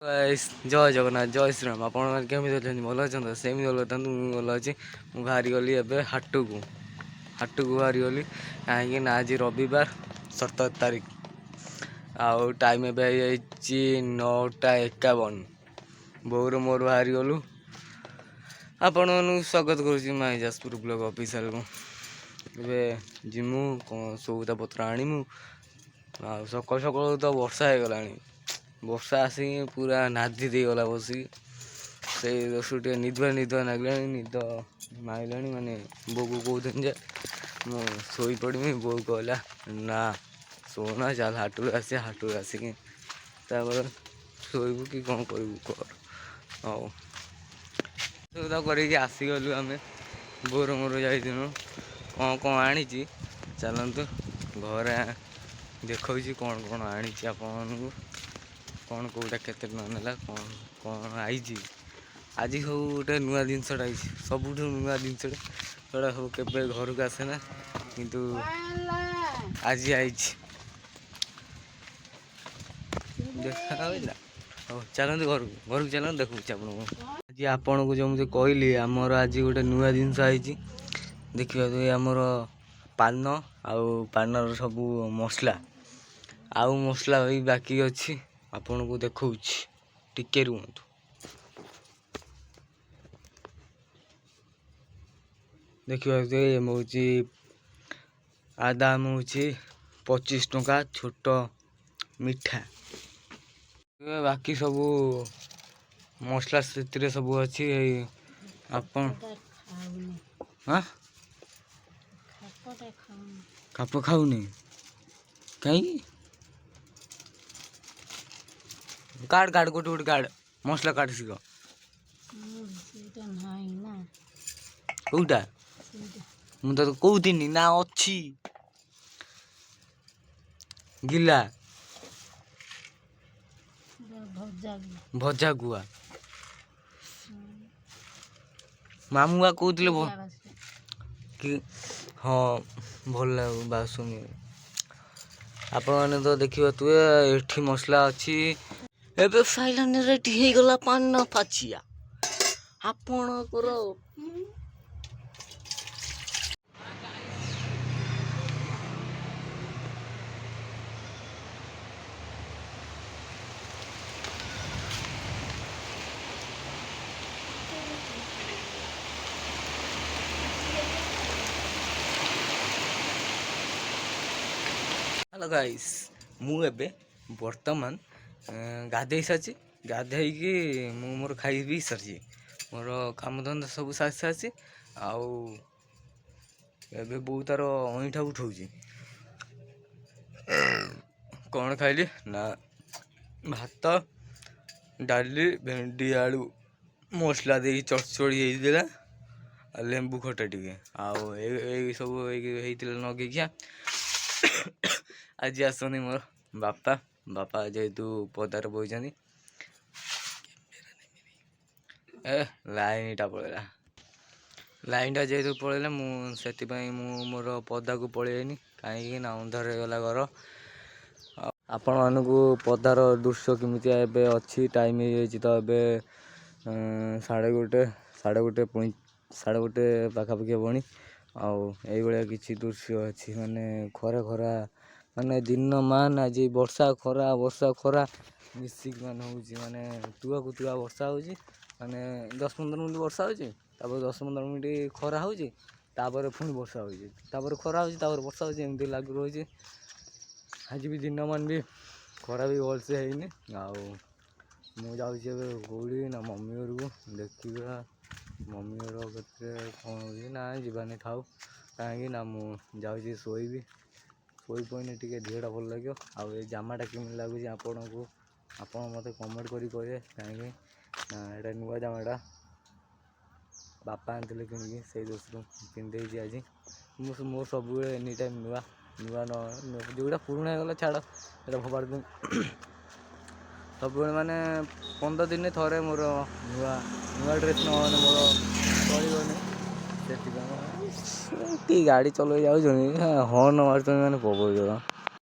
Guys, ଜୟ ଜଗନ୍ନାଥ, ଜୟ ଶ୍ରୀରାମ। ଆପଣମାନେ କେମିତି ଅଛନ୍ତି? ଭଲ ଅଛନ୍ତି ତ? ସେମିତି ଭଲ ଥାନ୍ତୁ। ମୁଁ ଭଲ ଅଛି। ମୁଁ ବାହାରିଗଲି ଏବେ ହାଟକୁ। ହାଟକୁ ବାହାରିଗଲି କାହିଁକି ନା ଆଜି ରବିବାର, 17 ତାରିଖ, ଆଉ ଟାଇମ୍ ଏବେ ହେଇଯାଇଛି 9:51। ବୋଉର ମୋର ବାହାରିଗଲୁ। ଆପଣମାନଙ୍କୁ ସ୍ୱାଗତ କରୁଛି ମାଇ ଯାଜପୁର ବ୍ଲଗ ଅଫିସିଆଲକୁ। ଏବେ ଯିମୁ, କ'ଣ ସଉଦା ପତ୍ର ଆଣିମୁ। ଆଉ ସକାଳୁ ସକାଳୁ ତ ବର୍ଷା ହେଇଗଲାଣି। ବର୍ଷା ଆସିକି ପୁରା ନାଦି ଦେଇଗଲା ବସିକି। ସେଇ ଦୋଷରୁ ଟିକେ ନିଦୁଆ ନିଦୁଆ ଲାଗିଲାଣି, ନିଦ ମାଇଲାଣି। ମାନେ ବୋଉକୁ କହୁଥିଲି ଯେ ମୁଁ ଶୋଇପଡ଼ିମି। ବୋଉ କହିଲା, ନା ଶୋନା, ଚାଲ ହାଟରୁ ଆସିବା। ହାଟରୁ ଆସିକି ତାପରେ ଶୋଇବୁ କି କ'ଣ କରିବୁ କର। ହଉ, ସଉଦା କରିକି ଆସିଗଲୁ ଆମେ। ବୋଉର ମୋର ଯାଇଥିଲୁ। କ'ଣ କ'ଣ ଆଣିଛି, ଚାଲନ୍ତୁ ଘରେ ଦେଖାଉଛି କ'ଣ କ'ଣ ଆଣିଛି ଆପଣମାନଙ୍କୁ। କ'ଣ କେଉଁଟା କେତେ ଟଙ୍କା ନେଲା, କ'ଣ କ'ଣ ଆଇଛି। ଆଜି ସବୁ ଗୋଟେ ନୂଆ ଜିନିଷଟା ଆଇଛି, ସବୁଠୁ ନୂଆ ଜିନିଷଟା, ସେଟା ସବୁ କେବେ ଘରକୁ ଆସେ ନା, କିନ୍ତୁ ଆଜି ଆଇଛି। ଦେଖା ହେଲା। ହଉ, ଚାଲନ୍ତୁ ଘରକୁ, ଘରକୁ ଚାଲନ୍ତୁ, ଦେଖୁଛି ଆପଣଙ୍କୁ। ଆଜି ଆପଣଙ୍କୁ ଯେମିତି କହିଲି, ଆମର ଆଜି ଗୋଟେ ନୂଆ ଜିନିଷ ଆଇଛି। ଦେଖିବାକୁ ଏଇ ଆମର ପାନ ଆଉ ପାନର ସବୁ ମସଲା, ଆଉ ମସଲା ବି ବାକି ଅଛି। ଆପଣଙ୍କୁ ଦେଖାଉଛି, ଟିକେ ରୁହନ୍ତୁ। ଦେଖିବାକୁ ହେଉଛି ଆ ଦାମ ହେଉଛି 25 ଟଙ୍କା, ଛୋଟ ମିଠା। ବାକି ସବୁ ମସଲା ସେଥିରେ ସବୁ ଅଛି। ଏଇ ଆପଣ ହଁ। ଖାପ ଖାଉନି କାହିଁକି? କାଢ଼ କାଢ଼, ଗୋଟେ ଗୋଟେ କାଢ଼, ମସଲା କାଢ଼ ଶୀଘ୍ର। କୋଉଟା? ମୁଁ ତତେ କହୁଥିନି ନା ଅଛି ଗିଲା। ଭଜା ଗୁଆ ମାମୁଁ ବା କହୁଥିଲେ କି ହଁ, ଭଲ ଲାଗୁ ବାସୁନି। ଆପଣମାନେ ତ ଦେଖିପାରୁଥିବେ, ଏଠି ମସଲା ଅଛି। ଏବେ ଫାଇନାଲି ରେଡି ହେଇଗଲା ପାନ ପାଚିଆ ଆପଣଙ୍କର। ହ୍ୟାଲୋ ଗାଇସ୍, ମୁଁ ଏବେ ବର୍ତ୍ତମାନ ଗାଧେଇ ସାରିଛି। ଗାଧେଇକି ମୁଁ ମୋର ଖାଇ ପିଇ ସାରିଛି, ମୋର କାମଧନ୍ଦା ସବୁ ସାରି ସାରିଛି। ଆଉ ଏବେ ବୋଉ ତାର ଅଇଁଠା ଉଠଉଛି। କ'ଣ ଖାଇଲି ନା ଭାତ, ଡାଲି, ଭେଣ୍ଡି ଆଳୁ ମସଲା ଦେଇକି ଚଡ଼ଚଡ଼ି ହେଇଥିଲା, ଆଉ ଲେମ୍ବୁ ଖଟା ଟିକେ, ଆଉ ଏଇ ସବୁ ହେଇଥିଲା ନଗେଇଖିଆ। ଆଜି ଆସନ୍ତି ମୋର ବାପା। ବାପା ଯେହେତୁ ପଦାରେ ବଇଛନ୍ତି। ଏ ଲାଇନଟା ପଳେଇଲା। ଲାଇନଟା ଯେହେତୁ ପଳେଇଲା, ମୁଁ ସେଥିପାଇଁ ମୁଁ ମୋର ପଦାକୁ ପଳେଇନି, କାହିଁକି ନା ଅନ୍ଧାର ହେଇଗଲା ଘର। ଆପଣମାନଙ୍କୁ ପଦାର ଦୃଶ୍ୟ କେମିତିଆ ଏବେ ଅଛି। ଟାଇମ୍ ହେଇଯାଇଛି ତ ଏବେ 1:30, 1:30, 1:30 ପାଖାପାଖି ହେବଣି। ଆଉ ଏଇଭଳିଆ କିଛି ଦୃଶ୍ୟ ଅଛି। ମାନେ ଖରା ଖରା, ମାନେ ଦିନମାନ ଆଜି ବର୍ଷା ଖରା, ବର୍ଷା ଖରା ମିଶିକି ମାନେ ହେଉଛି। ମାନେ ତୁଆକୁ ତୁଆ ବର୍ଷା ହେଉଛି। ମାନେ 10-15 ମିନିଟ୍ ବର୍ଷା ହେଉଛି, ତାପରେ 10-15 ମିନିଟ୍ ଖରା ହେଉଛି, ତାପରେ ପୁଣି ବର୍ଷା ହେଉଛି, ତାପରେ ଖରା ହେଉଛି, ତାପରେ ବର୍ଷା ହେଉଛି, ଏମିତି ଲାଗି ରହୁଛି। ଆଜି ବି ଦିନମାନ ବି ଖରା ବି ଭଲସେ ହେଇନି। ଆଉ ମୁଁ ଯାଉଛି ଏବେ କେଉଁଠି ନା ମମି ଘରକୁ। ଦେଖିବା ମମି ଘର କେତେ କ'ଣ ହେଉଛି। ନା, ଯିବାନି, ଥାଉ। କାହିଁକି ନା ମୁଁ ଯାଉଛି ଶୋଇବି। ଶୋଇପଡ଼ିଲେ ଟିକେ ଦେହଟା ଭଲ ଲାଗିବ। ଆଉ ଏ ଜାମାଟା କେମିତି ଲାଗୁଛି ଆପଣଙ୍କୁ, ଆପଣ ମୋତେ କମେଣ୍ଟ କରି କହିବେ। କାହିଁକି ନା ଏଇଟା ନୂଆ ଜାମାଟା ବାପା ଆଣିଥିଲେ କିଣିକି, ସେଇ ଦୋଷରୁ ପିନ୍ଧେଇଛି ଆଜି ମୁଁ। ମୋର ସବୁବେଳେ ଏନି ଟାଇମ୍ ନୂଆ ନୂଆ। ନ ଯେଉଁଟା ପୁରୁଣା ହେଇଗଲା, ଛାଡ଼, ସେଇଟା ଫୋପାଡ଼ି। ସବୁବେଳେ ମାନେ 15 ଦିନରେ ଥରେ ମୋର ନୂଆ ନୂଆ ଡ୍ରେସ୍ ନହେଲେ ମୋର ଚଳିବନି। ସେଥିପାଇଁ କି ଗାଡ଼ି ଚଲେଇ ଯାଉଛନ୍ତି, ହର୍ନ ମାରୁଛନ୍ତି, ମାନେ ପ୍ରବଳ ଜୋର।